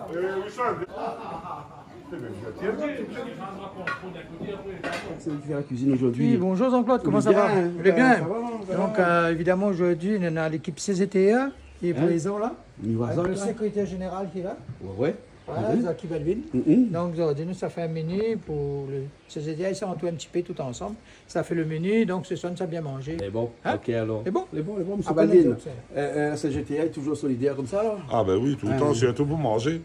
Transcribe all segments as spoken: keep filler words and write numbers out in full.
C'est lui qui fait la cuisine aujourd'hui. Oui, bonjour Jean-Claude, comment ça va ? Vous allez bien ? Vous allez bien ? Ça va, ça va. Donc, euh, évidemment, aujourd'hui, on a l'équipe C Z T A qui est présent là. Hein ? Avec le secrétaire général qui est là. Ouais, ouais. Voilà, Zaki Balvin. Mhm. Donc, aujourd'hui, nous, ça fait un menu pour le C Z T A, ils sont entourés un petit peu tout ensemble. Ça fait le menu, donc ce soir, nous avons bien mangé. Lé bon, hein ? Ok, alors. Lé bon ? Lé bon, lé bon, monsieur Balvin. Après, nous, c'est... Euh, euh, la C Z T A est toujours solidaire comme ça, alors ? Ah ben oui, tout le temps, c'est tout pour manger.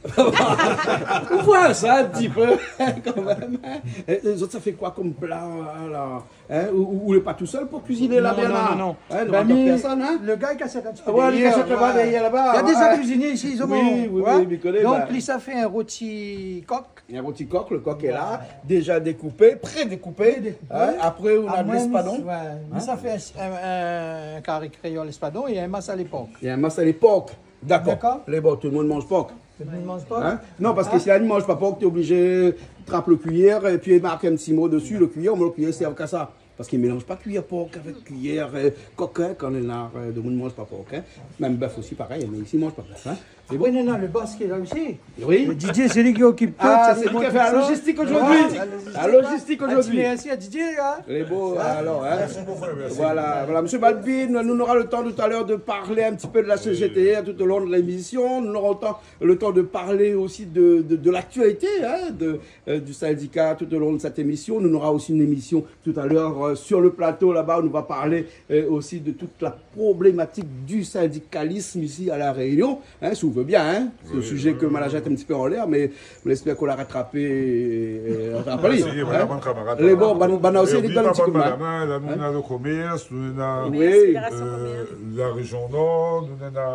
Ou voi sa in ti pé, kan mèm, hein. Et les autres, ça fait quoi comme plat, là ? Hein ? Ou, ou, ou lé pa tout seul pou kuiziné la, Bernard ? Non, non, non, non. Hein, nou mank pèrsone, hein ? Ben, mi, le gars, il casse un petit peu derrière, là. Ouais, li kas in pé dèrièr laba, ouais. Il y a déjà cuisiné ici, ils ont... Oui, oui, oui, mi koné, ben. Donc, lui, ça fait un rôti coq. In rôti kok, le kok lé la, déza dékoupé, prédékoupé. Prédékoupé. Hein, apré, ou na léspadon. Apré, mi, ouais, mi sa fé in, in, in kari kréol léspadon é in masalé por. É in masalé por. Dakor. Dakor. Lé bon, tout le moun i manz por. Tout le moun i manz por. Hein ? Non, parske si la i manz pa por, ou lé oblizé trap le kuiyèr épi mark in ti mo dési, le kuiyèr, mé le kuiyèr i sèrv ka sa. Parske i mélanz pa kuiyèr por avèk kuiyèr, euh, kok, hein, kan néna, euh, demoun i manz pa por, hein. Mèm bèf osi, parèy, mé isi, i manz pa bèf, hein. Sé bon. Oui, non, non, le boss qui est là aussi. Oui. Le D J, c'est lui qui occupe tout, c'est lui qui fait la logistique aujourd'hui. Ah, la logistique. La logistique aujourd'hui. Un petit merci à D J, hein. Lé bon, alors, hein. Merci beaucoup, merci. Voilà, voilà. Monsieur Balvin, nous aurons le temps tout à l'heure de parler un petit peu de la C G T R tout au long de l'émission. Nous aurons le temps, le temps de parler aussi de, de, de l'actualité, hein, de, euh, du syndicat tout au long de cette émission. Nous aurons aussi une émission tout à l'heure, euh, sur le plateau là-bas, on va parler, euh, aussi de toute la problématique du syndicalisme ici à La Réunion. Hein, si ou vé bien, hein. Oui, oui, oui. Sé in sujé ke ma la zèt in ti pé anlèr, mé mi éspèr k'ou la ratrapé, euh, ratrapé, hein. Ah, si, voilà, bon kamarad. Lé bon, banna, banna osi, é oubli pa bann bann, hein, la, nou néna le commerce, nou néna, euh, la région Nord, nou néna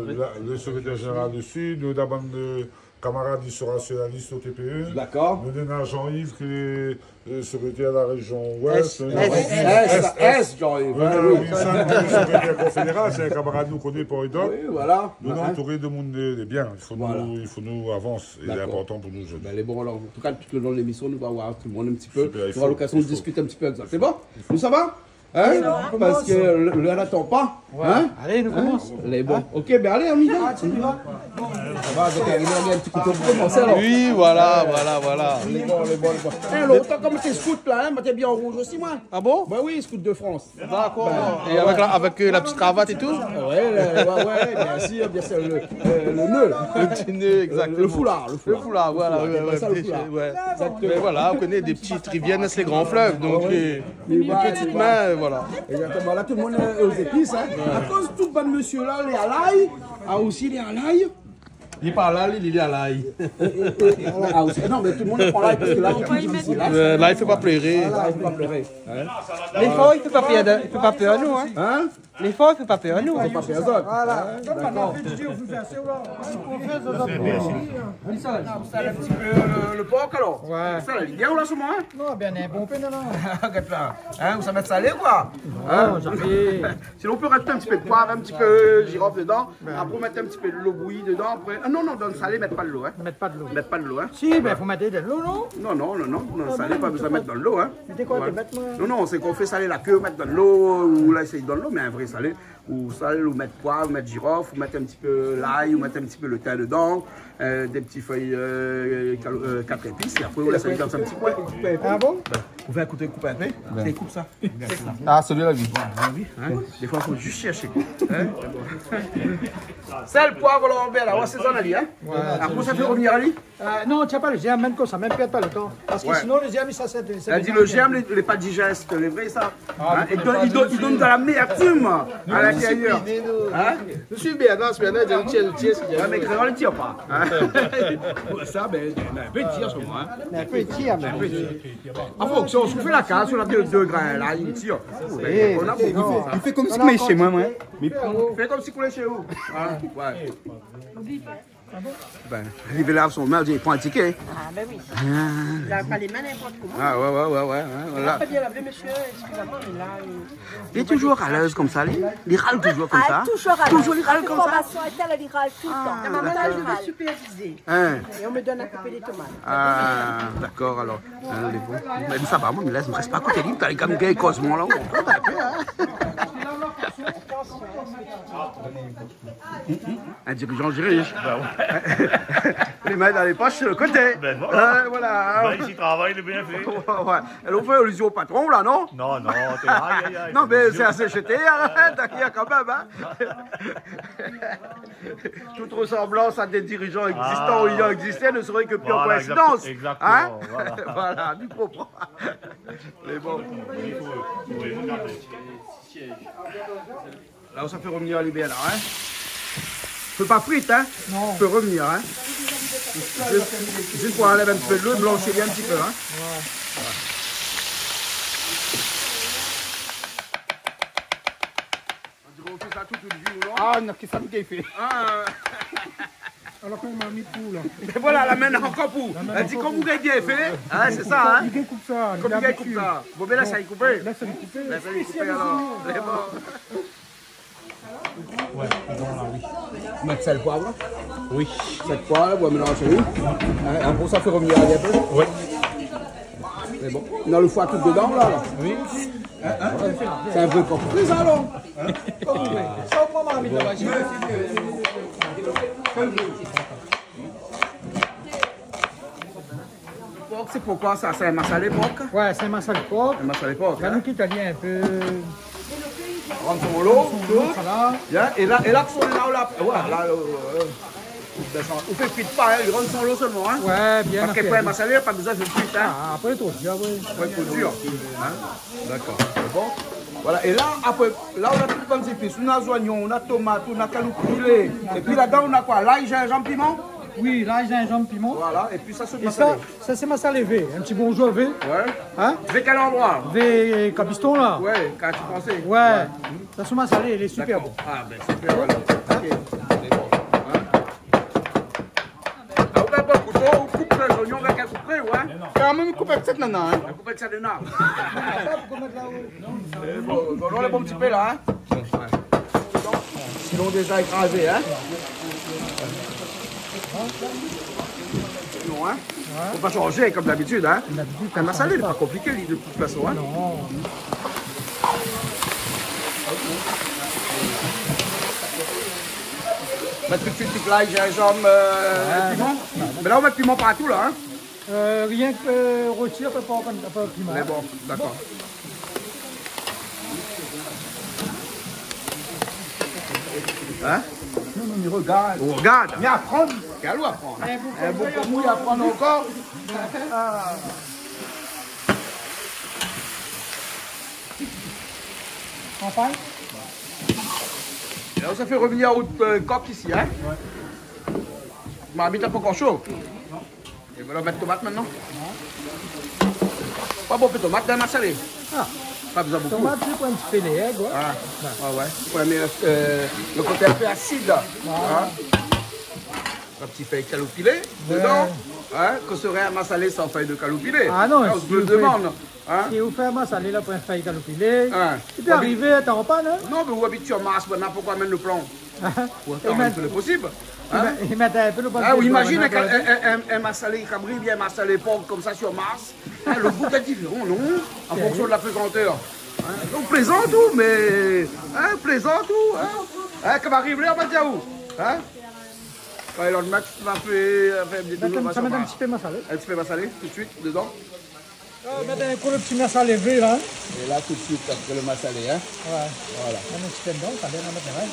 la, le secrétaire général du Sud, nou néna bann, euh, kamarad i sera sur la liste au T P E. Dakor. Nou néna Jean-Yves ki lé, euh, secrétaire de la région Ouest. Est, nou néna Est, Est, Est, Est, Jean-Yves, nou néna Wilson ki lé secrétaire confédéral, sé in kamarad nou koné pou Edok. Oui, voilà. Nou lé antouré de moun de, de bien. I fo nou, i fo nou avans. Dakor. Lé inportan pou nou zordi. Ben, lé bon, alors, en tout cas, tout le long de l'émission, nou va voir tout le monde un petit peu. Super, i fo, nou aura l'occasion de discuter un petit peu avec ça. I fo. C'est bon ? Nous, ça va ? Hein ? Allez, on commence. Parce que le, le, on n'attend pas. Ouais. Hein ? Allez, nous commençons. Hein ? Lé bon. Hein ? Ok, ben allez, on y va. Ah, tu y vas. Sa va, zot i ariv avèk in ti kouto pou komansé, alor. Oui, voilà, voilà, voilà. Lé bon, lé bon, lé bon. Eh, lontan konm té scout la, hein, moin té bien an rouz osi, moin. Ah bon ? Ben oui, scout de France. D'accord. Ben, ouais. Et avec la, avec, euh, la petite cravate et tout ? Ouais, ouais, ouais, bien sûr, bien sûr, le, euh, le nœud. Le petit nœud, exactement. Le, le foulard, le foulard. Le foulard, voilà, ouais, ouais, bien sûr, le foulard. Exactement. Mais voilà, on connaît des petites rivières naissent les grands fleuves, donc, euh, une petite main, euh, voilà. Exactement. Là, tout le monde est aux épices, hein. À cause tout bann mésyé la, lé a lay, ah, osi, lé a lay. Li lé pa la, li, li lé a lay. Ah, osi. Non, mé tout le monde pran lay parske la, on cuisine ici, là. Euh, lay i fé pa pléré. Voilà, lay i fé pa pléré. Hein ? Lé for i fé pa pèr, i fé pa pèr anou, hein. Hein ? Lé for i fé pa pèr anou, hein. Fo pa pèr azot. Voilà. Hein, d'accord. Ou sal in ti pé le, le por, alor. Ouais. Sa la, li lé bien, la, an se moman, hein ? Non, ben, lé bon, non, non. Gèt la. Hein, ou sa mèt salé, koi ? Non, hein ? Sinon, ou pé razout in ti pé de poiv, in ti pé jirof dedan. Ben. Apré, ou mèt in ti pé dolo bouyi dedan. Apré, ah non, non, dann salé, mèt pa dolo, hein. Mèt pa dolo. Mèt pa dolo, hein. Si, ben, fo mèt dann dolo, non ? Non, non, non, non. Dann salé, pa bezoin mèt dann dolo, hein. Mé koi, ouais. Té mèt, moin. Non, non, sé kan ou fé salé la ke ou mèt dann dolo, ou la éséy dann dolo, mé in vré salé, ou sal, ou mèt poiv, ou mèt jirof, ou mèt in ti pé lay, ou mèt in ti pé le tin dedan, euh, dé ti fèy, euh, kal-, euh, kat épis, é apré, ou lès ali dann in ti koin. Ah bon ? Ou fé in kouto, koup in pé, é koup sa. Ah, sé bien la vi. Ouais, la vi, hein. Défoi, fo zis shèrshé. Hein ? Sèl, poiv, Lambert, la, ou asézone ali, hein. Ouais. Apré, sa fé revnir ali. Euh, non, tiens pas le germe, même comme ça, même perdre pas le temps. Parce que sinon, le germe, ça, c'est, c'est... La di, le germe, lé, lé pa digèst, lé vré, sa. Ah, hein ? I donn, i donn, i donn de l'amèrtim à l'intérieur. Hein ? Je suis bien, non, c'est bien, non, je tiens, je tiens, je tiens. Ouais, mé kréol i tir pa. Hein ? Sa, ben, ben, in pé i tir, sa, moin, hein. In pé i tir, mé... In pé i tir. An fonksion, si ou fé la kaz, ou na dé, dé grin la, i tir. Ben, on a beaucoup fait ça. I fé konm si ou lé shé moin, moin. Mé fé konm si ou lé shé ou. Hein ? Ouais. Ben, li lav son min, li pran in tiké. Ah, ben oui. Ah. Li lav pa lé min ninport koman. Ah, ouais, ouais, ouais, ouais, ouais, voilà. Li la pa bien lavé, mésyé, excusez-moi, mé la, euh, li lé toujour a lèz konmsa, li, li ral toujour konmsa. Toujour a lèz. Toujour, li ral konmsa. Formasion, li ral tout le tan. Ah, dakor. Normalement, là, je vais superviser. Hein. Et on me donne à couper les tomates. Ah, dakor, alor. Hein, lé bon. Mé sa va, moin, mi lès, mi rès pa koté li, li lé konm in gars i koz, moin, la. In dirijan i dirij. Bah ouais. Les mains dans les poches, sur le côté. Ben voilà. Euh, voilà. Ben, isi, travay lé bien fé. Ouais, ouais. Èl i fé alizion o patron, la, non ? Non, non, t'es, aïe, aïe, aïe. Non, mé sé la C G T, hein, t'inquiète quand même, hein. Toute ressemblance à des dirigeants existants ou ayant existé ne serait que pure coïncidence. Ah. Voilà, exact-, exactement, hein ? Voilà. Voilà, tu comprends. Mé bon. La, sa fé revenir lé bèl, la, hein. Fé pa frit, hein. Non. Fé revenir, hein. Zis, zis pou anlèv in ti pé dolo, blanshi in ti pé, hein. Ouais. Voilà. On diré ou fé sa tout in vi, ou non ? Ah, non, kisa mi gingn fé ? Ah, euh. Alor, koman mi pou, la ? Mé voilà, la mèn ankor pou. La mèn ankor pou. Èl i di, kom ou gingn fé, hein, sé sa, hein. Kom i gingn koup sa, kom i gingn koup sa. Bon, mé la, sa lé koupé. La, sa lé koupé. La, sa lé koupé, alor. Spésial. Mé bon. Ouais, non, la, oui. Mèt sèl, poiv, la. Oui. Sèl, poiv, ouais, mélanzé, oui. Hein, apré, sa fé revenir in pé. Ouais. Mé bon, nou na lo foi tout dedan, la, la. Oui. Hein, hein ? Sé in vré kok fri, sa, alor. Hein ? Kom ou vé. Sa, ou pran marmit laba. Pork, sé poukosa sa ? Sé in masalé pork ? Ouais, sé in masalé pork. In masalé pork, hein ? La, nou kit ali in pé. Rann son lo, tout. Sa la. Bien. É la, é la, son la, la, ouais, la, euh, euh, ou fé frit pa, hein, li rann son lo solman, hein. Ouais, bien. Parske pou in masalé, pa bezoin fé frit, hein. Ah, apré, tro dir, ouais. Ouais, tro dir. Hein ? Dakor. Sé bon. Voilà. É la, apré, la, ou na tout bann zépis. Ou na zoignon, ou na tomat, ou na kaloupilé. Épi ladan, ou na koi ? Lay, zinzanm, piman ? Oui, lay, zinzanm, piman. Voilà. Épi sa, sé masalé. É sa, sa sé masalé vé. In ti bonzour vé. Ouais. Hein ? Vé kèl androi ? Vé, euh, Kabiston, la. Ouais, kan ti pansé. Ouais. Ouais. Sa sé masalé, lé super bon. Dakor. Ah, ben, super, alor. OK. Sé bon. Hein ? Ah, ou gard pa kouto, ou koup lé zoignon avèk in koup pré, ouais. Kan mèm, koup avèk sèt nana, hein. Koup avèk sèt nana. Bon, bon, nou lé bon ti pé la, hein. Ouais. Sinon, déza ékrazé, hein. Sinon, hein. Ouais. Fo pa shanjé, kom dabitid, hein. Kom dabitid, in masalé, lé pa konpliké, li, de tout fason, hein. Non. Mèt tout suit ti lay, zinzanm, euh, piman. Ouais. Mé la, ou mèt piman partou, la, hein. Euh, rienk, euh, roti, apré pa, pa piman. Mé bon, dakor. Hein ? Non, non, mé regard. Ou regard. Mé aprann. Kèl ou aprann ? In boug kom ou, i aprann ankor. Ah. Anfin. É la, sa fé revenir out, euh, kok isi, hein ? Ouais. Marmit la pankor sho. Non. É voilà, mèt tomat mintnan. Pa bonpé tomat dan masalé. Ah. Pa bezoin bonpé. Tomat, sé pou in ti pé lèr, koi. Ah. Ouais. Ouais, ouais. Pou amenn, euh, lo koté in pé asid, la. Voilà. Hein ? In ti fèy kaloupilé dedan. Hein ? Kosa i sré in masalé san fèy de kaloupilé ? Ah non, si ou fé, hein ? Si ou fé in masalé la, pou in fèy kaloupilé. Hein ? I pé arivé, atann pa, non ? Non, mé ou abit si Mars, mintnan, poukosa amenn lo plan ? Ou atann in pé lo posib. Hein ? I mèt in pé lo plan. Ah oui, imazine in, in, in, in masalé kabri, bien in masalé pork konmsa si Mars. Hein, lo gou lé diféran, non ? An fonksion de la pezantèr. Hein ? Ou plézant ou, mé, hein, plézant ou, hein ? Hein, kan va ariv lèr, va dir ou, hein ? Kan Elon Musk va fé, euh, fé dé inovasion, sa mèt in ti pé masalé. In ti pé masalé, tout suit, dedan. Ah, mèt in kou lo ti masalé vé, la, hein. É la, tout suit, apré lo masalé, hein. Ouais. Voilà. Mèt in ti pé dedan, sa bien, mèt, ouais.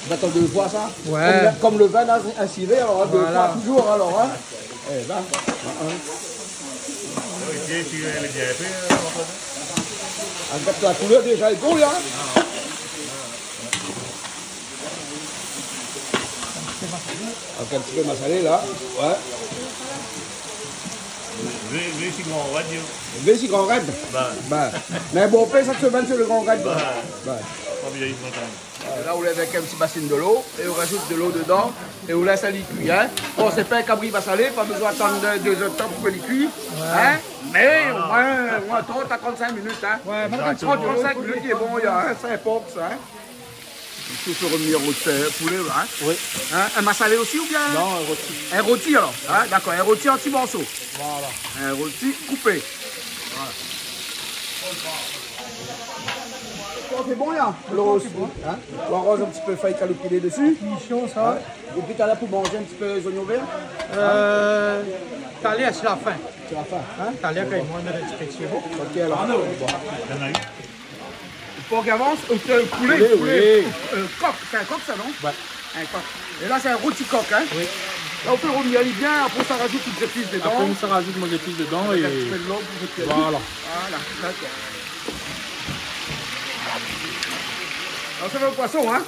Mèt an dé foi, sa. Ouais. Kom lo, kom lo vin, la, in sivé, alor, hein, dé foi touzour, alor, hein. Voilà. É la, hein. Lé bien fé, hein. Avèk la koulèr déza, lé bon, hein. Avèk in ti pé masalé, la. Ouais. Vé, vé si gran rèd, yo. Vé si gran rèd. Bin. Bin. Mé bon, fé sa, sé lo gran rèd, la. Bin. Bin. Pa bien, i fo atann. La, ou lèv avèk in ti basine dolo é ou razout dolo dedan é ou lès ali kui, hein. Bon, sé pa in kabri masalé, pa bezoin atann dé, dé zèr d'tan pou ke li kui, hein. Mé omoin, omoin trant a trant-sink minit, hein. Ouais, mèt in ti pé dolo. Trant, trant-sink minit, lé bon, i a, hein, sé in pork, sa, hein. Isi, ou fé revenir out, euh, poulé, la, hein. Oui. Hein, in masalé osi oubien ? Non, in roti. In roti, alor. Hein, dakor, in roti an ti morso. Voilà. In roti koupé. Voilà. Bon, sé bon, la. Lo, sé bon. Hein ? Ou aroz in ti pé fèy kaloupilé dési. Finition, sa. Hein ? Épi talèr pou manzé in ti pé zoignon vèr. Euh, talèr, sé la fin. Sé la fin. Hein ? Talèr, kan i manz, i rès in ti pé, sé bon. Ok, alor. Bon. Pou k'avans, euh, poulé, poulé, poulé, oui. Euh, kok, sé in kok, sa, non ? Ouais. In kok. É la, sé in roti kok, hein ? Oui. La, ou fé rovnir ali bien, apré, ou sa razout tout zépis dedan. Apré, ou sa razout mon zépis dedan. Avèk é in ti pé dolo pou fé kuir. Voilà. Voilà, dakor. La, ou sa fé lo poison, hein ?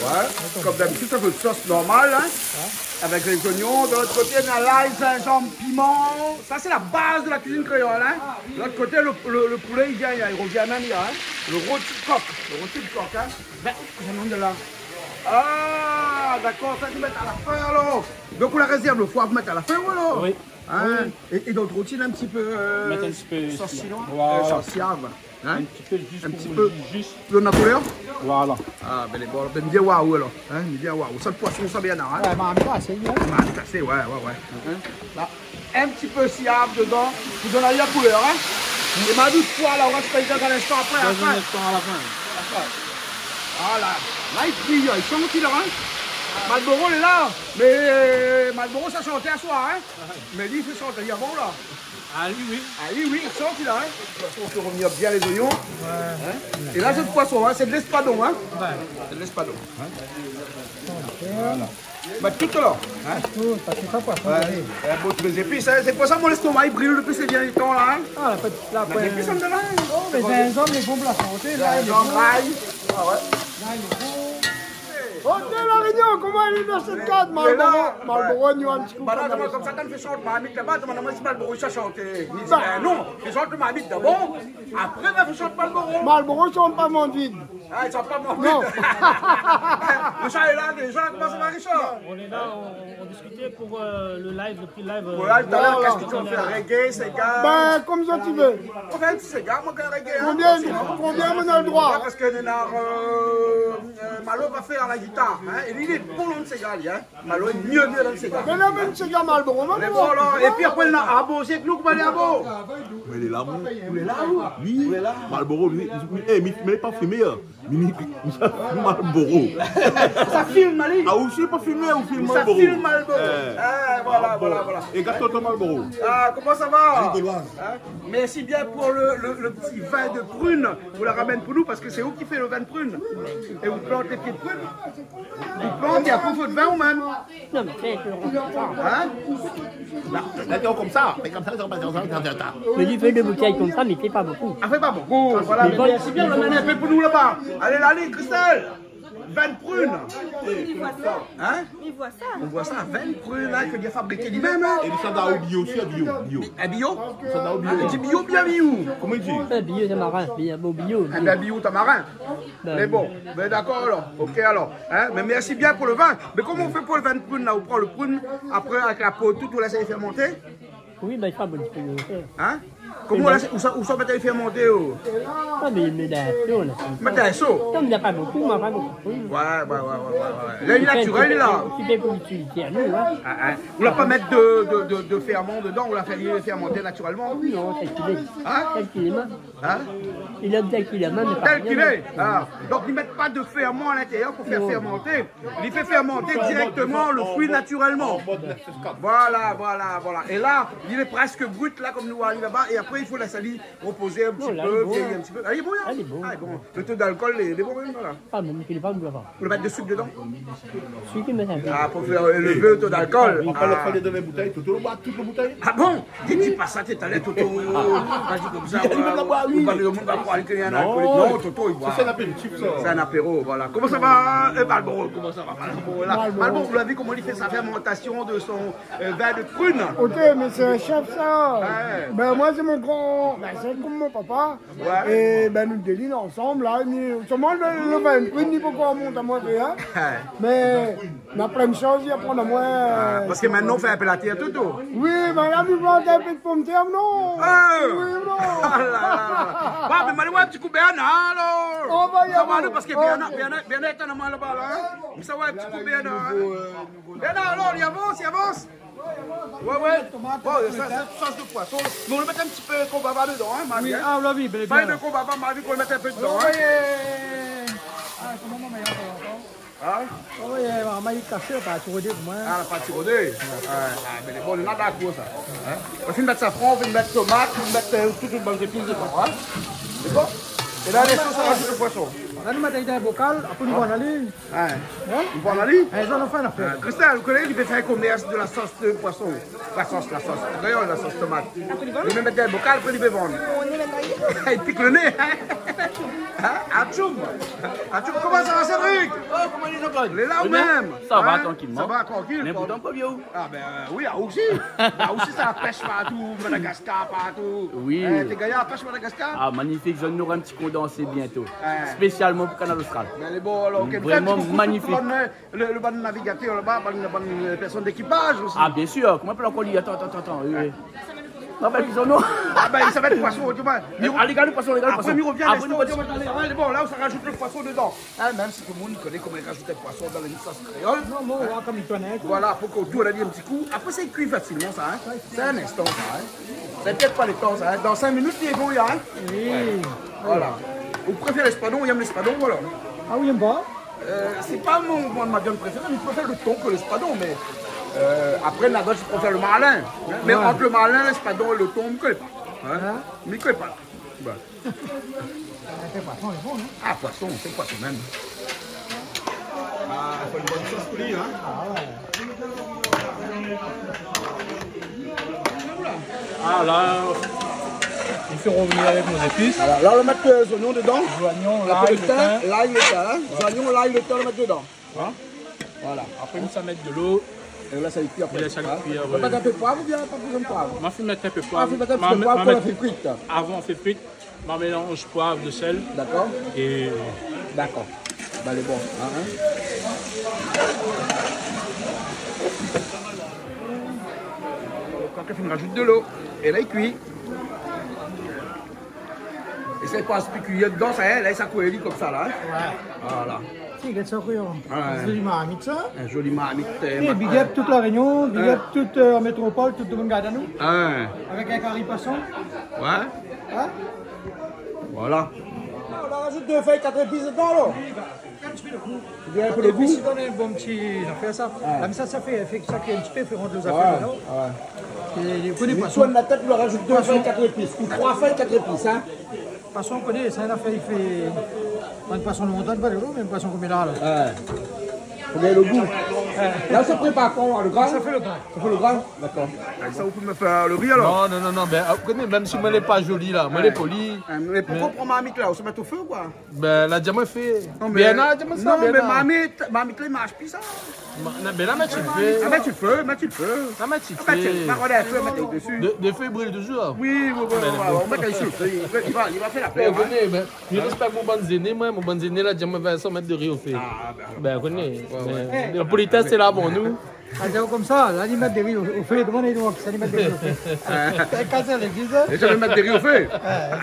Ouais. Kom d'abitid, sa fé in sos normal, hein ? Ouais. Avèk lé zoignon, de lot koté, néna lay, zinzanm, piman. Sa, sé la baz de la kuizine kréol, hein ? Lot koté, lo, lo, lo poulé, i vien, i rovien mèm, hein ? Lo roti kok, lo roti kok, hein ? Bin, mi amenn la. Ah, dakor, sa, i mèt a la fin, alor. Donk, ou la rézèrv lo foi pou mèt a la fin, ou alor ? Oui. Hein ? Oui. É, é dan lo roti, in ti pé, euh, sos sinois, euh, sos siav. Voilà. Hein ? In ti pé, zis pou, zis. Lo koulèr ? Voilà. Ah, bin, lé bon, bin, bien, waouh, alor. Hein, bien, waouh. Sa, lo poison, sa, bien, hein ? Ouais, marmit asé, hein ? Marmit asé, ouais, ouais, ouais. Hein ? La, in ti pé siav dedan, pou donn la koulèr, hein ? É ma dout foi, la, ou rès pa dan in instan apré, a la fin. Dans un instant à la fin. Dakor. Voilà. La, i kui, i shant, la, hein ? Malboro, lé la. Mé, euh, Malboro, sa shant aswar, hein ? Mé li, i fé shant, li, avan, la. Ah, li, oui. Ah, li, oui, i shant, la, hein ? De tout fason, ou fé rovnir bien lé zoignon. Ouais. Hein ? É la, sé lo poison, hein ? Sé de léspadon, hein ? Ouais. Sé de léspadon, hein ? Voilà. Mèt tout, alor, hein ? Tout, sa, sé sa, poison, oui. Ouais, bon, tout lé zépis, hein ? Sé pou sa mon lèstoma i bril dopi sé dernié tan, la, hein ? Ah, la, la, mèt lé zépis andan, hein ? Oh, mé zinzanm, lé bon pou la santé, la, lé bon. Zinzanm, lay. Ah ouais. Lay, lé bon. Ok, La Rényon, koman i lé dan sèt kad, Malboro ? Malboro, nou, in ti kou. Madam, koman sa, kan ou fé shant marmit laba, madam, si Malboro sa shanté. Ni di, bin non, fé shant marmit dabor, apré, va fé shant Malboro. Malboro i shant pa man vid. Ah, i shant pa man vid. Non. Richard lé la, déza, koman sa va, Richard ? On est là, on, on discutait pour, euh, le live, le petit live, euh, voilà. Pour le live, talèr, kosa ou vé fé ? Reggae, séga ? Bin, kom sa ou vé. Ou fé in ti séga, moin, kan reggae, hein, konbien, konbien ou na lo droi ? Ouais, parske néna, euh, euh, Malo va fé la gitar, hein, é li, lé bon dan lo séga, li, hein. Malo lé myé, myé dan lo séga. Mé la, mèm séga Malboro, Malboro. Mé bon, alor, épi apré, néna Abo, sé ke nou, koman i lé, Abo ? Mé lé la, mon. Ou lé la, ou ? Oui. Ou lé la. Malboro, oui. Eh, mi, mé pa fimé, hein. Mi, mi, mi, Malboro. Sa film, ali. Ah, ou osi pa fimé, ou film Malboro. Sa film Malboro. Eh. Ah, voilà, voilà, voilà. É gard tonton Malboro. Ah, koman sa va ? Hein ? Mèrsi bien pou lo, lo, lo ti vin de prune. Ou la ramèn pou nou, parske sé ou ki fé lo vin de prune. É ou plant lé pié de prune. Ou plant é apré ou fé lo vin ou mèm. Non, mé fé lo vin. Hein ? La, la, fé konmsa, fé konmsa, sa va, sa va, sa va, sa va. Mé li fé dé boutèy konmsa, mé fé pa bokou. Ah, fé pa bokou, voilà, mé bon. Mèrsi bien, ou la ramèn in pé pou nou laba. Alé, alé, Christelle, vin de prune. Oui, mi voi sa. Hein ? Mi voi sa. Ou voi sa, vin de prune, hein, ke li la fabriké li mèm, hein. É li sa dan lo bio osi, bio, bio. In bio ? Li sa dan lo bio. Ah, li di bio, bien bio. Koman i di ? Eh, bio tamarin, bio, bon, bio. Eh bin, bio tamarin. Bin. Mé bon, bin dakor alor. Ok alor. Hein, mé mèrsi bien pou lo vin. Mé koman ou fé pou lo vin de prune la ? Ou pran lo prune, apré avèk la po, tout, ou lès ali fèrmanté ? Oui, bin, i fé in ti pé de... Hein ? Koman ou lès, ou sa, ou sa mèt ali fèrmanté, oh ? Ah, mé, mé dan lo so, la. Mèt dan lo so ? Kom na pa bokou, mé pa bokou. Ouais, ouais, ouais. Lé natirèl, la. Ou pé, ou pé, ou pé itilizé anou, hein. Ah, hein. Ou la pa mèt de, de, de, de fèrman dedan, ou la fé fèrmanté natirèlman ? Non, tèl k'il lé. Hein ? Tèl k'il lé, mèm. Hein ? Li lé tèl k'il lé, mèm, mé pa... Tèl k'il lé. Ah. Donk, i mèt pa de fèrman a l'intérieur pou fé fèrmanté. Non. Li fé fèrmanté dirèkteman lo frui natirèlman. Voilà, voilà, voilà. É la, li lé prèsk brit, la, kom nou ariv laba. É apré, i fo lès ali repozé in ti pé, vieyi in ti pé. Non, la, lé bon, la. Ah, lé bon, la. Ah, lé bon. Lo to d'alkol, lé, lé bon, mèm, la. Ah, mé mi koné pa, mi voi pa. Ou la mèt de sik dedan ? Sik, mé in pé. Ah, pou fé élevé lo to d'alkol. Ah. Ou la pa fé dan in boutèy, Toto la boir tout lo boutèy. Ah bon ? Di, di pa sa, talèr, Toto va di konmsa, li mèm la boir, oui. Ou va, lo moun va kroir ke lé in alkolik. Non. Non, Toto, li boir. Sa, sé in apéritif, sa. Sé in apéro, voilà. Koman sa va, euh, Malboro ? Koman sa va, Malboro, la ? Malboro. Malboro, ou la vi koman li fé sa fèrmantasion de son, euh, vin de prune ? Ok, mé sé in shèf, sa. Ouais. Bin, moin, sé mon gran, bin, sé kom mon papa. Ouais. É bin, nou dé linn ansanm, la, ni, solman lo, lo vin de prune, ni pokor mont amoin, hein. Mé na plin shoz i aprann amoin. Ah, parske mintnan, ou fé in pé la tèr, Toto. Oui, bin, la, nou plant in pé de pomtèr, non ? Ah. Oui, non. Ah la la la. Bon, mé ma alé oir in ti kou Bernard, alor. On va y aller. Sa va alé, parske Bernard, Bernard, Bernard lé atann amoin laba, la, hein. Mé sa va, in ti kou Bernard, hein. Bernard, alor, li avans, li avans. Ouais, ouais. Bon, sa sé sos de poison. Mé ou mèt in ti pé konbava dedan, in, Marie, in. Oui, ah, oui, oui, bien, bien. Fèy de konbava, Marie, ou mèt in pé dedan, in. Oui. Ah, koman momon i apèl ankor ? In ? Ah oui, momon i kas pa ti rodé pou moin. Ah, la pa ti rodé. Ouais. Ah, mé lé bon, lé la dakor sa. In ? Ou fine mèt safran, ou fine mèt tomat, ou fine mèt, euh, tout, tout bann zépis dedan, in. Sé bon ? É la, lé sos, sa rajout le poison. La, nou mèt ali dan in bokal, apré nou va anlèv. Ouais. In ? Nou va anlèv. Eh, sa nou fé, nou fé. Euh, Christelle, ou koné, li vé fé in komèrs de la sos de poison. La sos, la sos kréol, la sos tomat. Apré li vann ? Li mèt dan in bokal, apré li vé vann. Li pik le né. In ? Atchoum. Atchoum, koman sa va, Cédric ? Oh, koman i lé, Jean-Claude ? Lé la ou mèm ? Sa va, trankilman. Sa va, trankil. Mé pourtan, pa bien ou ? Ah ben, euh, oui, ah, osi. Ba, osi, sa la pèsh partou, Madagascar partou. Oui. Eh, té gayar, pèsh Madagascar ? Ah, magnifik, zot nora in ti kondansé bientôt. Ouais. Spésialman pou Kanal Austral. Mé lé bon, alor, ok. Vréman magnifik. Tout, tout, tout, tout, le, le bann navigatèr laba, bann, bann, euh, pèrsone d'ékipaz osi. Ah, bien sûr. Koman i apèl ankor li ? Atann, atann, atann, atann. Oui, oui. Non, mé ki son non ? Ah ben, i sa mèt poison, ou di amoin. Alé, gard le poison, alé, gard le poison. Apré, mi rovien, apré, nou va dir, alé, bon, la, ou sa rajout le poison dedan. In, mèm si tout le moun i koné koman i rajout in poison dan in sos kréol. Non, mé ou va oir koman i tourn, in. Voilà, fo ke ou tourn ali in ti kou. Apré, sa i kui fasilman, sa, in. Ouais, sé in instan, sa, in. Sa i pèrd pa le tan, sa, in. Dan sink minit, li lé bon, in. Oui. Voilà. Ou préfèr léspadon, ou yèm léspadon, voilà. Ah oui, yèm pa. Euh, sé pa mon, mon, ma viann préféré, mi préfèr le ton ke léspadon, mé, euh, apré, na d'ot, mi préfèr le marlin. Mé ant le marlin, léspadon é le ton, mi koné pa. In ? In ? Mi koné pa. Bon. Ah, sé poison, lé bon, non ? Ah, poison, sé poison mèm. Ah, fo in bone sos pou li, in ? Ah ouais. Ah, la, i fé rovnir avèk nout zépis. Voilà, la, nou va mèt, euh, zoignon dedan. Zoignon, lay, le tin. Apré le tin, lay, le tin, in. Zoignon, lay, le tin, nou va mèt dedan. In ? Voilà. Apré, nou sa mèt de lo. É la, sa i kui apré. É la, sa i kui apré. Ou mèt in pé poiv oubien pa bezoin poiv ? Moin, mi mèt in pé poiv. Ah, ou mèt in ti pé poiv pou la fé frit. Avan, ou fé frit. Ma mélanz poiv, de sèl. Dakor. É dakor. Ba, lé bon, in, in. Kan ou fine rajout de lo, é la, i kui. É sa i pas pi kui dedan, sa, in, la, sa i kouv ali konmsa, la, in. Ouais. Voilà. Ti, gard sa, kouyon. Ouais. Zoli marmit, sa. In zoli marmit, euh, é ma-, big up tout La Rényon, big up tout, euh, an métropol, tout demoun i gard anou. Ouais. Avèk in kari poison. Ouais. In ? Voilà. La, ou la rajout dé fèy kat zépis dedan, la. Oui, ba, in ti pé de gou. Bien, pou le gou. Kat zépis i donn in bon ti zafèr, sa. Ouais. La, mé sa, sa fé, fé sa ki lé in ti pé fé rant lo zafèr, non ? Ouais. É ou koné poison. Mé la tèt, ou la rajout dé fèy kat zépis, ou troi fèy kat zépis, in. Poison, ou koné, sa, la fé, i fé, pa poison de montagn, pa de lo, mé poison konm la, la. Ouais. Fo gingn le gou. Ouais. La, sa i prépar koman, le grin ? Sa i fé le grin. Sa i fé le grin ? Dakor. Avèk sa, ou pé fé le ri, alor ? Non, non, non, non, bin, ou koné, mèm si moin lé pa zoli, la, moin lé poli. Ouais. Mé poukoué ou pran marmit, la ? Ou sa mèt o fé, ou koi ? Bin, la di amoin fé. Non, mé, bien, la di amoin sa, non, bien, mé la. Marmit, marmit, la i marsh pi, sa. Ma-, non, bin, la, mèt si le fé. Ah, mèt si le fé, mèt si le fé. La, mèt si le fé. Ah, mèt si le fé, mèt desi. De, de fé i bril touzour. Oui, oui, oui, oui, oui, oui. Bin, bon. Ou mèt ali si le fé, li va, li va fé la pèr, in. Ou koné, bin, mi rès pa mon bann zéné, moin, mon bann zéné, la di amoin, Vincent, mèt de ri o fé. Ah, bin, alor. Bin, ou koné. Ouais, ouais. Bin, la politès, sé la, bon, nou. Ah, sé konmsa, la, li mèt de ri o, o fé, domann ali, domann, sa li mèt de ri o fé. Té kas légliz, in. É sa, li mèt de ri o fé. Ouais.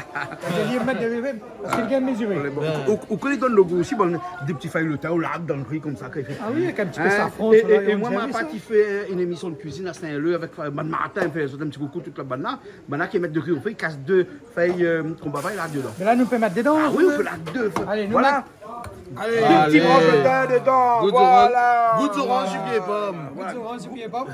Li mèt de ri o fé. Parske li gingn meziré. Bon, ou, ou, ou koné, li donn le gou osi, bon, dé ti fèy le tin, ou la, dan le ri konmsa, kan i fé kui. Ah oui, avèk in ti pé safran, é, é, é moin, ma pa ki fé, euh, in émision de kuizine a Saint-Leu avèk, euh, bann Martin, fé in ti koukou tout la bann la. Bann la ki mèt de ri o fé, i kas dé fèy, euh, konbava, i la dedan. Mé la, nou pé mèt dedan, nou pé. Ah oui, ou pé la dé fèy. Alé, nou mèt. Voilà. Alé. Dé ti bransh de tin dedan, voilà. Gou d'oranz, gou d'oranz su pié pom. Gou d'oranz su pié pom.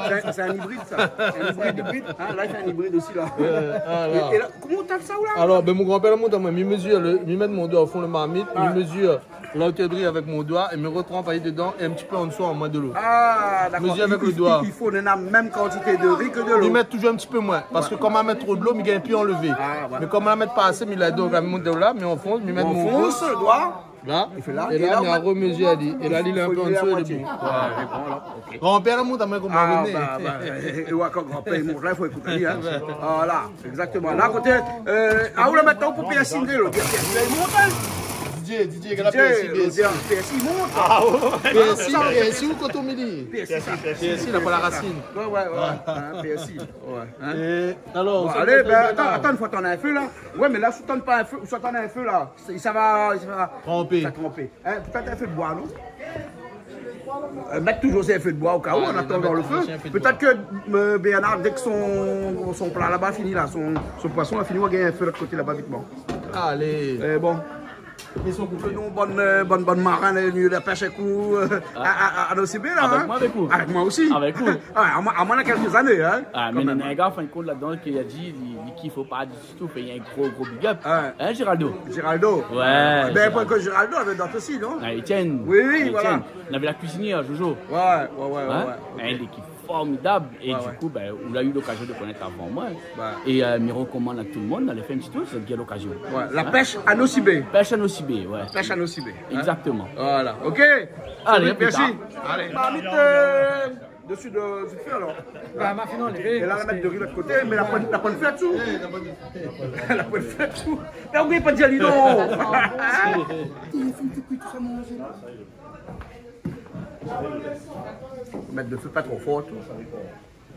Sé in, sé in ibrid, sa. Sé in ibrid. Sé in ibrid. In, la, sé in ibrid osi, la. Ouais, alor. É, é la, koman ou tap sa, ou, la ? Alor, bin, mon granpèr la mont amoin, mi mezir le, mi mèt mon doi o fon le marmit, mi mezir la otèr de ri avèk mon doi é mi retranp ali dedan é in ti pé an dsou, amoin de lo. Ah, dakor. Mezir avèk le doi. I, i, i fo néna mèm kantité de ri ke de lo. Mi mèt touzour in ti pé moin, parske kan ma mèt tro de lo, mi gingn pi anlèv. Ah, ouais. Mé kan ma mèt pa asé, mi la donk, la, mon doi la, mi anfons, mi mèt mon doi. Ou anfons le doi. La, é la, é la, ou mèt, mi remezir ali. É la, li lé in pé an dsou é le bout. Ah, bon, alor, ok. Granpèr la mont amoin koman i mèt. Ah, ba, ba, é, é, é, ankor granpèr i mont la, i fo ékout ali, in. Voilà, égzaktoman. La, koté, euh, ah, ou la mintnan pou pèrsi, lo Didier, Didier, Didier, gard la pèrsi, pèrsi. Pèrsi i mont. Ah, ouais. Pèrsi, pèrsi ou kotomili ? Pèrsi, sa. Pèrsi, la, pa la rasine. Ouais, ouais, ouais. In, pèrsi. Ouais, in. É alor, bon, alé, bin, atann, atann, fo tann in fé, la. Ouais, mé la, si ou tann pa in fé, si ou tann in fé, la, sa, sa va, sa va tranpé. Sa tranpé. In, pétèt in fé de boi, non ? Euh, mèt toujour si in fé d'boi o ka ou, an atandan lo fé. Pétèt ke, euh, Bernard, dèk son, son pla laba fini la, son, son poison la fini, ou gingn in fé lot koté laba vitman. Alé. Eh bon. Mé son kouté, nou, bann, euh, bann, bann marin, la, nou la pèsh in kou, euh, a, a, a, a Nosy Be la, hein. Avèk moin, avèk ou ? Avèk moin osi. Avèk ou ? Ah, amoin, amoin, na kèlk zané, hein, kan mèm. Mé néna in gars, an fin d'kont, ladan, ki la di, li, li kif pa ditou, fé in gro, gro big up. Ouais. Hein, Géraldo ? Géraldo. Ouais, ben, Géraldo. Pas que Géraldo, avèk dot osi, non ? Ah, Étienne. Oui, oui, voilà. Étienne. Navé la kuizinièr, Jojo. Ouais, ouais, ouais, ouais, ouais. Hein ? Ok. Èl ki formidab. É du kou, ben, ou la u lokazion de konèt avan moin. Ouais. É, euh, mi rekomann a tout le moun d'alé fé in ti tour, sé in bèl lokazion. Ouais, la pèsh a Nosy Be. Pèsh a Nosy Be, ouais. Pèsh a Nosy Be, hein ? Exactement. Voilà, ok. Alé, à plus tard. Mèrsi. Alé. Marmit, euh, desi de, vit fé alor. Bah, ma fini anlévé, é la, la mèt do ri lot koté, mé la poin, la poin fé tout. La poin fé tout. La oubli pa di ali non. Mèt do fé pa tro for, tou.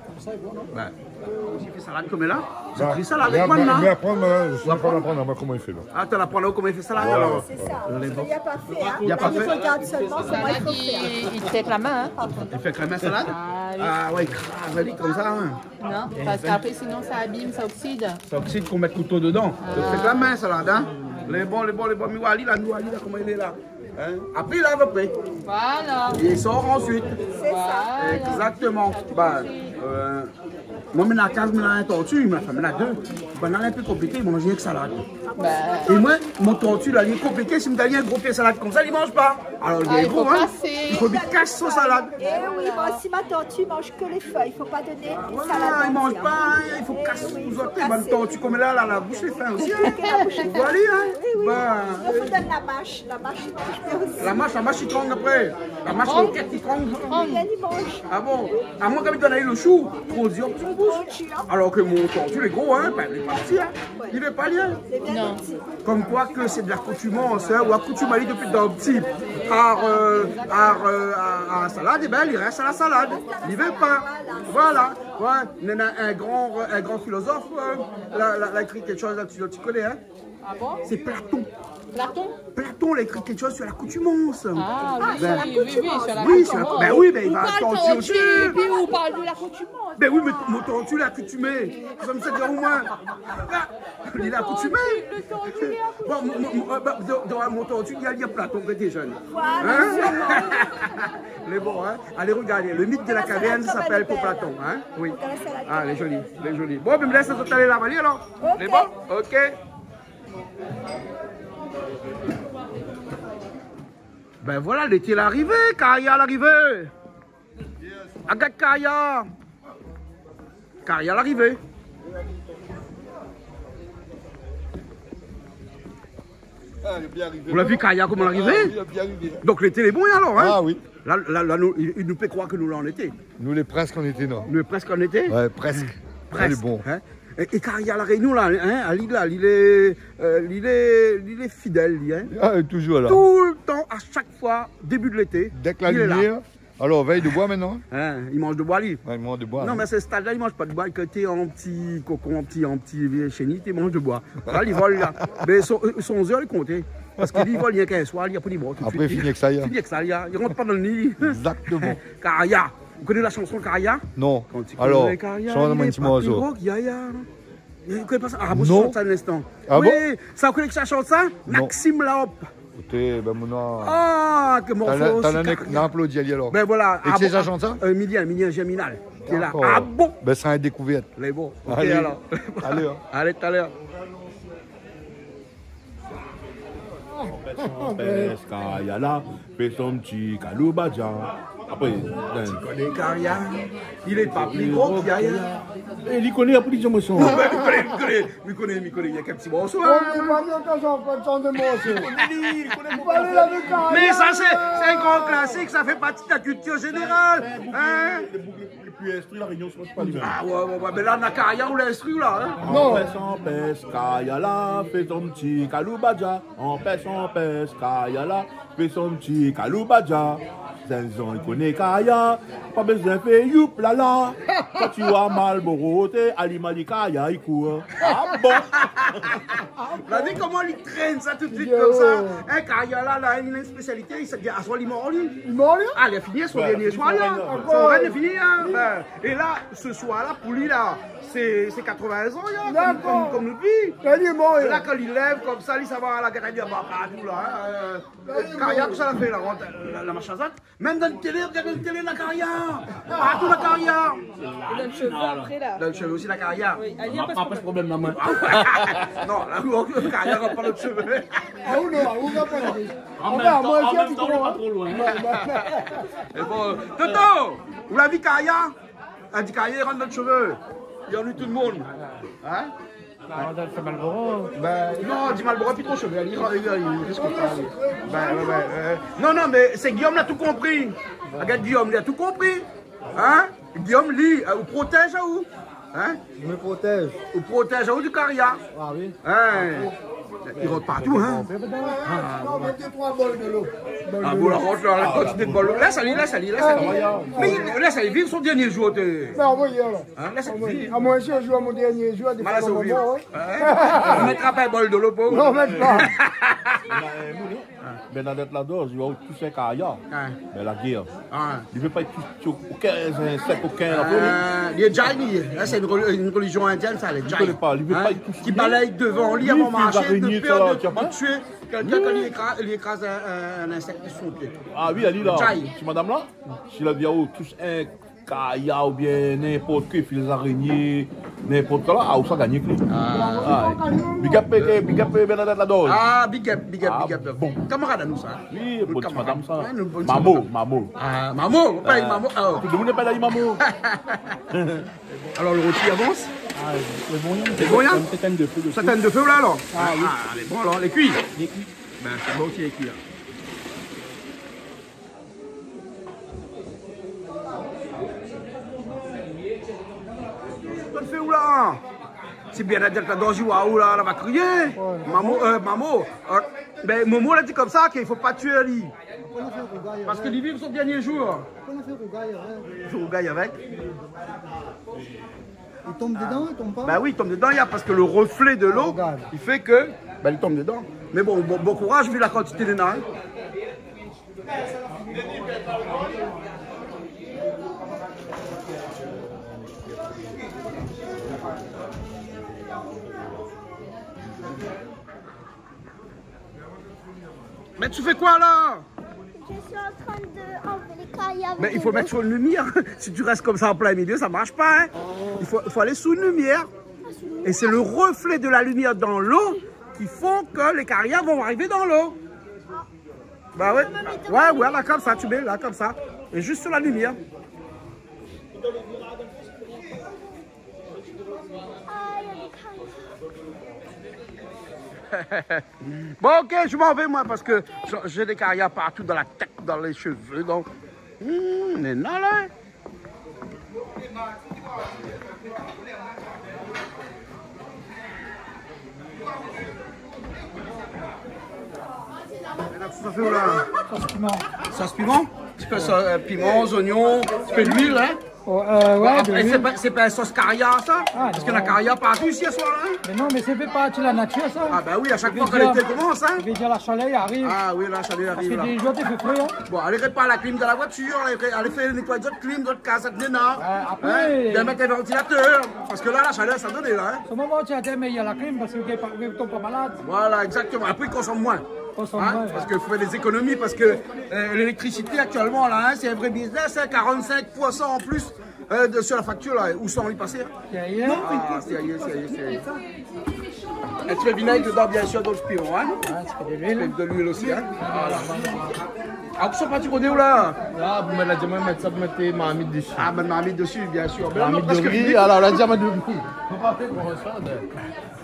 Konmsa lé bon, non ? Ben, ou fé salad konm la ? Sa, mé aprann, mé la, mi sa pa aprann amoin koman i fé la. Ah, ou la aprann aou koman i fé salad alor ? Voilà. Sé sa. Lé bon. Li la pa fé, hein. Li la pa fé. Li gard solman koman i fo fé. Li, li tèk la min, hein, par kont. Li fé krèm salad ? Ah, oui. Ah ouais, li kraz ali konmsa, hein. Non, parske apré, sinon, sa abim, sa oksid. Sa oksid kan ou mèt kouto dedan. Ah. Donk, sé la min, salad, hein. Lé bon, lé bon, lé bon. Mi oi ali la, mi oi ali la, koman li lé la. Hein ? Apré, li lav apré. Voilà. É li sort ansuit. Sé sa. Voilà. Exactement. Bah, euh, moin, mi néna kaz, mi néna in torti, ma fanm, mi néna dé. Banna lé in pé konpliké, i manz rienk salad. Bah. É moin, mon torti la, li lé konpliké, si mi done ali in gro pié salad konmsa, li manz pa. Alor, li lé gro, hein. Ah, i fo kasé. I fo li kas son salad. Eh oui, bon, si ma torti manz ke lé fèy, fo pa doné salad antièr. Ah, voilà, li manz pa, hein, i fo kas son salad. Eh oui, i fo kasé. Bann torti konm la, la, la boush lé fin osi, hein. Ke la boush lé fin. Voilà, hein. Oui, oui. Bah, i fo done la mash, la mash, i manz bien osi. La mash, la mash, i tang apré. La mash, lo kèt, i tang. Bon. Li manz. Ah bon ? Amoin, kan mi done ali lo shou, tro dir pou son boush. Tro dir. Alor ke mon torti lé gro, hein, ben, li lé pa pti, hein. Ouais. Li vé pa, li, hein. Lé bien pti. Non. Konm koi ke sé de lakoutmans, hein, ou akoutum ali dopi dan pti. Ar, euh, ar, euh, ar, ar salad, é ben, li rès a la salad. Li vé pa. Voilà. Ouais, néna in gran, in gran filozof, euh, la, la, la ékri kékshoz la, ti, ti koné, hein ? Ah bon ? Sé Platon. Platon ? Platon la ékri kékshoz sur lakoutmans. Ah oui, oui, oui, oui, sur lakoutmans. Oui, sur la, ben oui, ben, i va atann osi. Ou parl torti, épi ou parl de lakoutmans. Ben oui, mé mon torti lé akoutumé. Sa mi sé dir, omoin. Ah, li lé akoutumé. Torti, lo torti lé akoutumé. Bon, mon, mon, mon, euh, ben, dan, dan mon torti, néna, néna Platon, kan té jeune. Voilà, sirman. Hein ? Mé bon, hein. Alé, regardé. Le mythe de la caverne s'appelle pour Platon, hein ? Oui. Ah, lé zoli, lé zoli. Bon, ben, mi lès azot alé lav ali alor. Ok. Lé bon ? Ok. Ben voilà, lété la arivé, karya la arivé. Agard karya. Karya la arivé. Ah, lé bien arivé. Ou la vi karya koman la arivé ? Ah oui, lé bien arivé. Donk lété lé bon alor, hein ? Ah oui. La, la, la, nou, i, i nou fé kroir ke nou lé an été. Nou lé prèsk an été, non ? Nou lé prèsk an été ? Ouais, prèsk. Prèsk, hein ? Lé bon. É, é karya La Rényon la, hein, ali la, li lé, euh, li lé, li lé fidèl, li, hein ? Ah, toujour la. Toultan, a shak foi, débu de lété, li lé la. Dèk la limièr, alor, vèy de boi mintnan. Hein, i manz de boi, li. Ouais, i manz de boi, hein. Non, mé sé stad la, i manz pa de boi, kan té an pti kokon, an pti, an pti vié sheni, té i manz de boi. La, li vol la. Mé son, euh, son zèr lé konté. Parske li vol rienk in soir, li, apré li mor tout suit. Apré, fini èk sa, ya. Fini èk sa, ya. Li rant pa dan le ni. Exactement. Karya. Ou koné la shanson Karya ? Non. Kan ti koné Karya, li lé pa pli gro ki Yaya. Ou koné pa sa ? Ah, bon, non. Shant sa in instan. Ah bon ? Oui, sa, ou koné ki sa shant sa ? Non. Maxime Laop. Ékout, ben, mon... Ah, ke morso osi, Karya. Talèr, talèr, nou aplodi ali alor. Ben voilà. É kisa i shant sa ? Euh, Emilien, Emilien Germinal, ki lé la. Dakor. Ah bon ? Ben, sa in dékouvèrt. Lé bon. Ok, alor. Alé. Alé, hein. Alé, talèr. Pèsh, pèsh, Karya la fé son ti kaloubadja. Apré, ben, ti koné Karya, li lé pa pli gro ki Yaya. É, li koné, apré, li di amoin sa. Non, mé mi koné, mi koné, mi koné, mi koné, néna kèk ti morso, hein. Bon, sé pa bien ke sa, an fèt, shant dé morso. Li koné, li, li koné. Mé sa, sé, sé in gran klasik, sa fé parti de la kiltir zénéral, hein. Lé boug lé pli instri La Rényon, sé pa li mèm. Ah ouais, ouais, ouais, mé la, na Karya ou lé instri la, hein. Non. An pèsh, an pèsh, Karya la fé son ti kaloubadja. An pèsh, an pèsh, Karya la fé son ti kaloubadja. Zinzan i koné karya, pa bezoin fé youp lala. Kan ti oi Malboro té, ali mali karya i kour. Ah bon? Ou la vi koman li trène sa tout suit konmsa? Yo. In, karya la, la, li na in spésialité, li sa di aswar li mor, li. Li mor, li? Ah, li la fini, son dèrnié soir, li, in. Ankor. Son règn lé fini, in. Bin, é la, se soir-la, pou li, la, sé, sé katrovin an, li, in, konm, konm, konm nou di. Dakor. Li lé mor, li. É la, kan li lèv konmsa, li sava la gèt, li va partou, la, in. Karya, tout sa la fé, la, la, la machin, sa. Mèm dan télé, rogard dan télé, la karya. Partou la karya. É dan shové apré, la. Dan shové osi la karya. Oui, ali, na pa problèm. Non, la, karya, na pa dan shové. Ah, ou non, ou non, pa. An mèm tan, an mèm tan, ou lé pa tro loin. Non, non. É bon, Toto, ou la vi karya? Li di karya i rant dan shové. Li annuy tout le monde. In? Ah, ou la fé Malboro. Bin, non, di Malboro, pi tro shové, li, li, li risk pa, li. Bin, ouais, ouais, euh, non, non, mé sé Guillaume la tout konpri. Rogard, Guillaume, li la tout konpri. In? Guillaume, li, euh, ou protèz aou. In? Mi protèz. Ou protèz aou di karya. Ah oui. In? Li rant partou, in? Non, mé dé, troi bol dolo. Ah, bon, la rant, la, la kantité de bol. Lès ali, lès ali, lès ali. Mé lès ali viv son dèrnié zour, té. Non, oui, alor. In, lès ali viv. Ah, moin osi, mi zoué mon dèrnié zour, dé foi, moman, oui. In? Ou mèt pa in bol dolo pou ou? Non, mèt pa. Bin, euh, Bernadette Ladoz, li oi tout sé karya. In. Mé la gèr. In. Li vé pa tout, tout, okin, euh, insèk, okin, la, pou li. Euh, lé djay, li. La, sé in reli-, in rélizion indièn, sa, lé djay. Li koné pa, li vé pa tout. Ki balèy dovan li, avan marshé, de pèr de, de tué kèlkin kan li ékra-, li ékraz in, in, in insèk su son pié. Ah oui, ali la. Djay. Sé madam la. Si la vi aou tous in karya oubien ninport ke, fil zarényé, ninport koi la, ah, ou sa gagné kli. Ah. Ah, big up, big up, Bernadette Ladoz. Ah, big up, big up, big up. Ah, bon. Kamarad anou sa. Oui, nou bon kamarad. Madam sa. Ouais, nou bon madam. Mamo, Mamo. Ah, Mamo, pa Mamo, ah. Tout le monde appelle ali Mamo. Alor, le roti i avans? Ah, lé bon, in. Lé bon, in? Sa i tinn de fé dési. Sa i tinn de fé, la, alor? Ah, oui. Ah, lé bon, alor, lé kui? Lé kui. Bin, sé bon osi, lé kui, in. Sa i fé ou la? Sé bien la di, la dan zot, ou la, la va kriyé. Ouais. Mamo, euh, Mamo, euh, bin, Momo la di konmsa ke i fo pa tué ali. Parske li viv son dèrnié zour. Fé rougay avèk. Li tonm dedan, li tonm pa? Bin oui, li tonm dedan, ya, parske le reflé de lo i fé ke, bin, li tonm dedan. Mé bon, bon, bon kouraz, vi la kantité néna, in. Mé ou fé koi la? Je suis en train de enlever les cailloux avec... Mais il faut mettre sur une lumière. Si tu restes comme ça en plein milieu, ça marche pas, hein. Il faut, il faut aller sous une lumière. Ah, sous une lumière. Et c'est le reflet de la lumière dans l'eau qui font que les cailloux vont arriver dans l'eau. Ah. Bah ouais. Ouais, ouais, là, comme ça, tu mets là, comme ça. Et juste sur la lumière. Bon, ok, je m'en vais, moi, parce que j'ai, j'ai des cailloux partout dans la tête, dans les cheveux, donc. Hmm, mé non, la. Mé la, kosa ou fé la? Sauce piment. Sauce piment? Ti pé sa, euh, piman, zoignon, ti pé d'luil, hein? Oh, euh, ouais, de l'huile. Bon, apré, sé pa, sé pa in sos karya, sa? Ah, non. Parske na karya partou isi, aswar la, hein? Mé non, mé sa i fé parti la natir, sa. Ah, bah oui, a shak foi kan lété i komans, hein? Sa i vé dir la shalèr i ariv. Ah oui, la shalèr i ariv, la. Parske dé zour té i fé fré, hein? Bon, alé répar la klim dan la voitir, alé, alé fé nétoiy zot klim, zot kaz, zot néna. Ouais, apré. Hein? Bien mèt in vantilatèr, parske la, la shalèr sa i done, la, hein? Solman, ou té i mèt la klim parske ou vé pa, ou vé tonm pa malad. Voilà, exactement. Apré, i konsom moin. Konsom moin, ouais. Hein? Parske fo fé dé zékonomi, parske, euh, l'électricité actuellement, là, hein, c'est un vrai business, hein, quarante-cinq pour cent en plus. Euh, de, sur la facture, là, ousa i pasé, hein? Sérieux? Non, ah, sérieux, sérieux, sérieux. In ti pé vinèg dedan, bien sûr, dan lo piman, hein? Ah, in ti pé de l'huile. In ti pé de l'huile aussi, hein? Voilà. Ah, ou sa pa ti koné ou la? Ah, pou mèt la, di amoin mèt sa, pou mèt marmit dési. Ah, mèt marmit dési, bien sûr. Mé la, marmit de riz, prèsk fini. Alor, la, di amoin de... Fo pa fé pou sa, mé...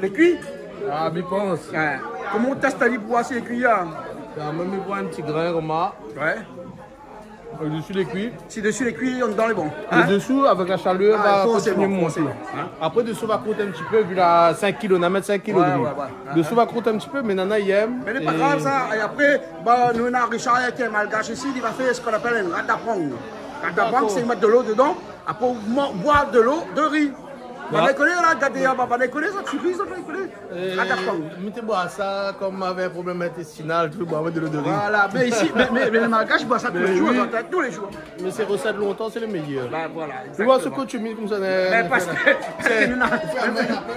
Lé kui? Ah, mi pans. Ouais. Koman ou tès ali pou oir si lé kui, hein? Ah, moin, mi pran in ti grin konmsa. Ouais. Lo desi lé kui. Si lo desi lé kui, andan lé bon. In ? Lo desi, avèk la shalèr, va kontinié monté. Ah, forséman, forséman. In ? Apré, lo desi va kont in ti pé, vi la sink kilo, nana mèt sink kilo de ri. Ouais, ouais, ouais. Lo desi va kont in ti pé, mé nana i èm. Mé lé pa grav, sa. É apré, ba, nou néna Richard, ki lé malgash isi, li va fé sak i apèl in ratapang. Ratapang, sé mèt dolo dedan, apré, ou boir dolo de ri. Ba, ou koné, la, gardé, ba, ou koné sa, ti ri sa, ou koné. Ratapang. Mi té boir sa konm mi navé in problèm intestinal, ti boir dolo de ri. Voilà, mé isi, mé, mé, mé lé malgash i boir sa tou lé zour, tou lé zour. Mé sé rosèt lontan, sé lé méyèr. Ba, voilà, égzaktoman. Ou voi, sak ou mèt konmsa, mé paske, paske nou néna,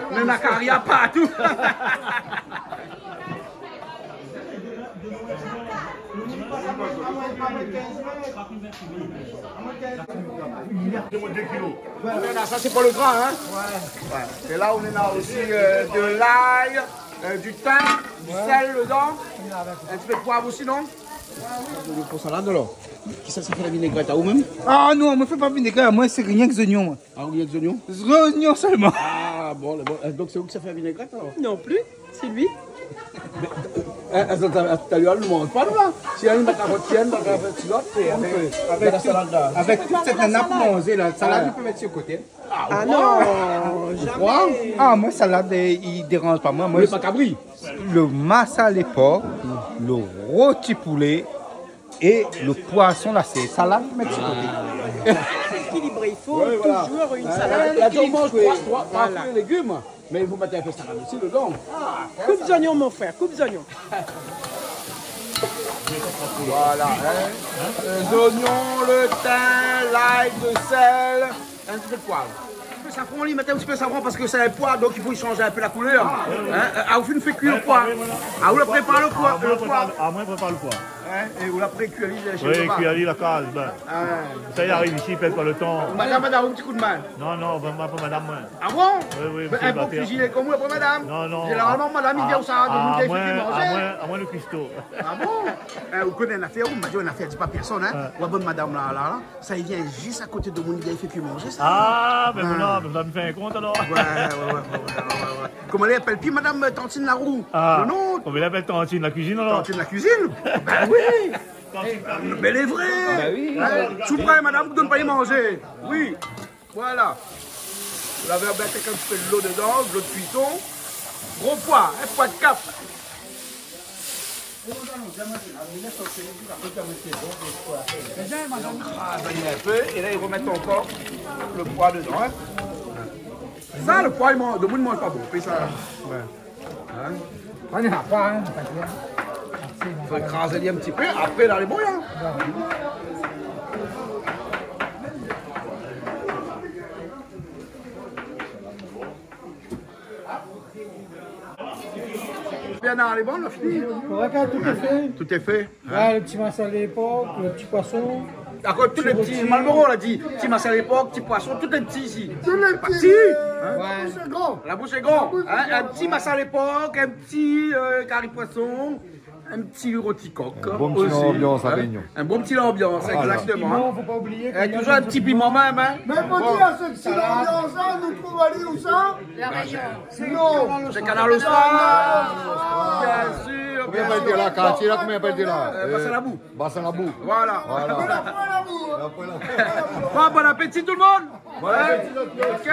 nou néna karia partou. Sa, sé pou lo gra, in ? Ouais. É la, nou néna osi, euh, de l'ail, euh, du thym, du sel dedan. In ti pé de poiv osi, non ? Pou salad, alor. Kisa i fé la vinégrèt, aou mèm ? Ah non, moin mi fé pa vinégrèt, moin sé rienk zoignon, moin. Ah, ou rienk zoignon ? Zoignon solman. Ah, bon, bon. Euh, donk sé ou ki sa fé la vinégrèt, alor ? Non pli, sé li. Mé, euh, euh, talèr, nou manz pa, nou, la. Si néna in karot, si néna in karot, si lot, sé avèk, avèk la salad, la. Avèk tout sak néna pou manzé, la. Salad, ou pé mèt si koté. Ah non, zamé. Ah, moin, salad, euh, i déranz pa moin. Moin, lo massalé por, lo roti poulé, é lo poison, la, sé salad, mèt si koté. Ékilibré, i fo touzour in salad ékilibré. La, la, la, ou manz troi, troi, troi fruits et légumes, mé i fo mèt in pé salad osi dedan. Koup zoignon, mon frèr, koup zoignon. Voilà, in. Euh, zoignon, lo tin, l'ail, de sel. In ti pé de poiv. In ti pé safran, li mèt in ti pé safran paske sé in poi, donk i fo i shanj in pé la koulèr. In ? Euh, ah, ou fine fé kui lo poi. Ah, ou la prépar lo poi, lo poi. Ah, moin mi prépar lo poi. In ? É ou la pré-kui ali shé zot. Oui, kui ali la kaz, bin. Ah. Sa i ariv isi, i pèrd pa lo tan. Madam, madam, in ti kou d'min. Non, non, vréman pa madam, moin. Ah bon ? Oui, oui, mé in bon kuizinié konm ou, pa madam. Non, non. Zénéralman, madam i vien sa, donk nou i fé kui manzé. Ah, moin, ah, moin, lo kuisto. Ah bon ? Eh, ou koné in afèr, ou, ma di in afèr, di pa pèrsone, in. Ouais. Ou la bann madam la, la, la. Sa i vien zis a koté de moun i fé kui manzé, sa. Ah, mé non, mé sa mi fé in kont, alor. Ouais, ouais, ouais. Koman i apèl pi madam, euh, Tantine Larou ? Ah, non, non. Koman i apèl Tantine la kuizine, alor ? Tantine la kuizine ? Bin oui. Tantine la kuizine. Mé lé vré. Bin oui. In, si ou pran madam, ou done pa li manzé. Oui. Voilà. Ou la mèt in ti pé dolo dedan, dolo de kuison. Gro poi, in poi de kap. Kraz ali in pé, é la, i romèt ankor lo poi dedan, in. Sa, lo poi, i manz, demoun i manz pa bonpé sa. Ouais. In ? Ou néna pa, in, pa bien. Fo kraz ali in ti pé, apré, la, lé bon, in. Bien, la, lé bon, la, fini. Ouais, kan tout lé fé. Tout lé fé, in ? Ouais, lo ti massalé por, lo ti poison. Dakor, tout lé ti, Malboro la di, ti massalé por, ti poison, tout lé ti isi. Tout lé ti, parti, in ? Ouais. La boush lé gran. La boush lé gran, in ? In ti massalé por, in ti, euh, kari poison. In ti roti kok osi, in ? In bon ti lanbians La Rényon. In bon ti lanbians, voilà, égzaktoman, in. Piman, fo pa oublié. É touzour in ti piman mèm, in. Mé fo dir, se ti lanbians la, nou trouv ali ousa ? La Rényon. Non. Sé Kanal Austral. Bien sir, bien sir. Koman i apèl la, kartié la, koman i apèl la ? Euh, Bassin Labou. Bassin Labou. Voilà. Voilà. Bon, bon apéti tout lo moun. Bon apéti tout lo moun. Ok.